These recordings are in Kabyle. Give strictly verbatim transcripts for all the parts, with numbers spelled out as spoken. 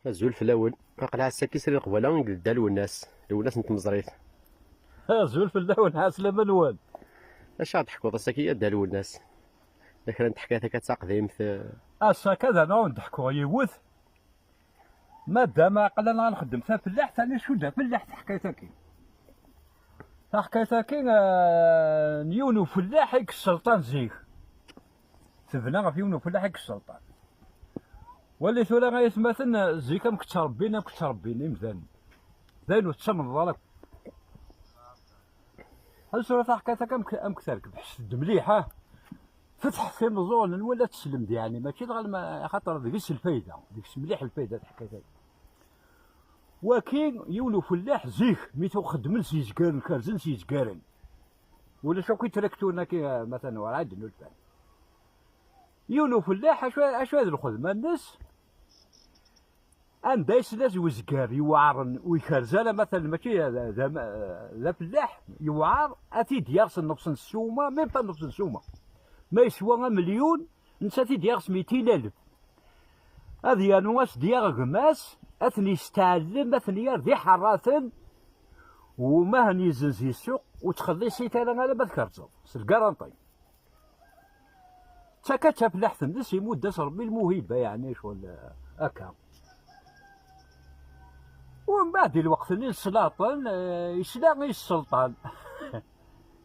Azul fell-awen. Aql-aɣ ass-agi srid qbala deg Dda Lwennas, Lwennas n tmeẓrit. Azul fell-awen, ɛeslama-nwen. Acu ad teḥkuḍ ass-agi a Dda Lwennas? D kra n teḥkayt akka d taqdimt? Ass-agi ad awen-d-ḥkuɣ yiwet. Madam aql-aneɣ nxeddem tafellaḥt, ani cudda fellaḥt teḥkayt-agi. Taḥkayt-agi, eh, n yiwen ufellaḥ i yesselṭan zik. Tebna ɣef yiwen ufellaḥ i yesselṭan. Wali tura ay atmaten, zik amek ttrebbin, amek ttrebbin imdanen. D ayen ur tettamneḍ ara akk. Ad sura taḥkayt akka amek, amek terkeb, ḥesset-d mliḥ, ha? Fetḥet imeẓẓuɣen-nwen la teslem-d, yeɛni mačči d ɣalma, axaṭer deg-s lfayda, deg-s mliḥ lfayda teḥkayt-agi. Waki yiwen ufellaḥ zik, mi tuɣ xeddmen s yizgaren, kerzen s yizgaren. Ulac akk itrakturen-agi, eh, matan werɛad d-nulfan. Yiwen ufellaḥ, acu, acu d lxedma-nnes? Anda yesla s uzgar yewɛren, ur ikerz ara, matan mačči d, d, d afellaḥ, yewɛer, ad t-id-yaɣ s nnefs n ssuma, même pas nnefs n ssuma. Ma yeswa amelyun, netta ad t-id-yaɣ s mitin alef. Ad yernu as-d-yaɣ gma-s, ad ten-yesteɛlem, ad ten-yerr d iḥerraten, umahn yezzenz i ssuq, ur ttxelliṣit ara alamma tkerzeḍ, s lgaranṭi. Ttakka d tafellaḥt-nnes, imudd-as Rebbi lmuhiba, yeɛni ccɣel, eh, akka. Umbeɛd di lweqt-nni n sslaṭen, eh, yesla i sselṭan.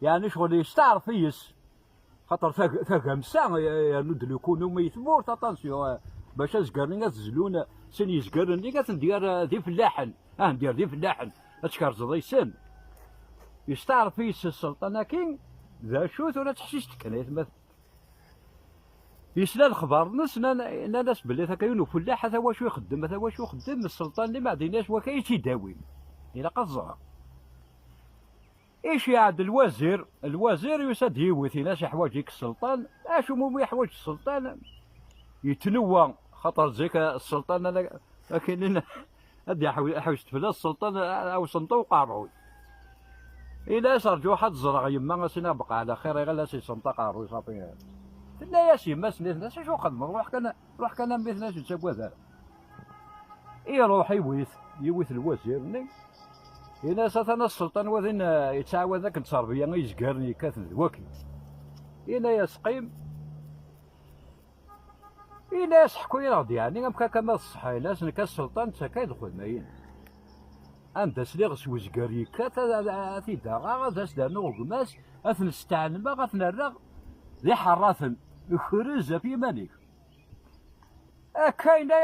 Yeɛni ccɣel yesteɛref yes. Xaṭer tag-, tagamsa, eh, yernu-d l'économie i tmurt, attention, eh, bac azger-nni ad zlun, eh, sin yezgaren-nni ad ten-d-yerr, eh, d ifellaḥen. Ah, n-, d ifellaḥen, ad tkerzeḍ yes-sen. Yesteɛref yes sselṭan-agi, d acu tura ttḥessist kan, ay atmaten. Yesla lexbar-nnes, nnan, nnan-as belli ata yiwen ufellaḥ, ata wacu ixeddem, ata wacu ixeddem, sselṭan-nni ma ɛdin-as waka i tt-id-awin. Ilaq ad ẓreɣ. Iceyyeɛ-d lwazir, lwazir yusa-d yiwet, in-as iḥwaǧ-ik sselṭan, acu umi iḥwaǧ sselṭan? Yettnewwa, xaṭer zik sselṭan, ala, akken ad iḥwi-, iḥwij fell-as sselṭan, awṣenṭa uqerruy. Ila-as rǧu ad ẓreɣ yemma, as-iniɣ bqa ɛla xir, iɣil as iṣenṭ aqerruy, ṣafi. Tenna-yas yemma-s nitni, acu xedmeḍ? Ruḥ kan, ruḥ kan a mmi-tneɣ, ur ttagad ara. Iruḥ iwit, iwit lwazir-nni. Ini-as atan a sselṭan wadin, eh, yettɛawad akken tterbiya i yezgaren yekkaten d waki. Ini-as qim. Ini-as ḥku-yaɣ-d yeɛni amek akka ma d ṣṣeḥ, ini-as nekk a sselṭan ttakay d lxedma-inu. Anda sliɣ s wezger yekkat ad, ad, ad t-id-aɣeɣ, ad as-d-rnuɣ gma-s, ad ten-steɛlmeɣ, ad ten-rreɣ d iḥerraten. Krez ɣef yiman-ik. Akka yenna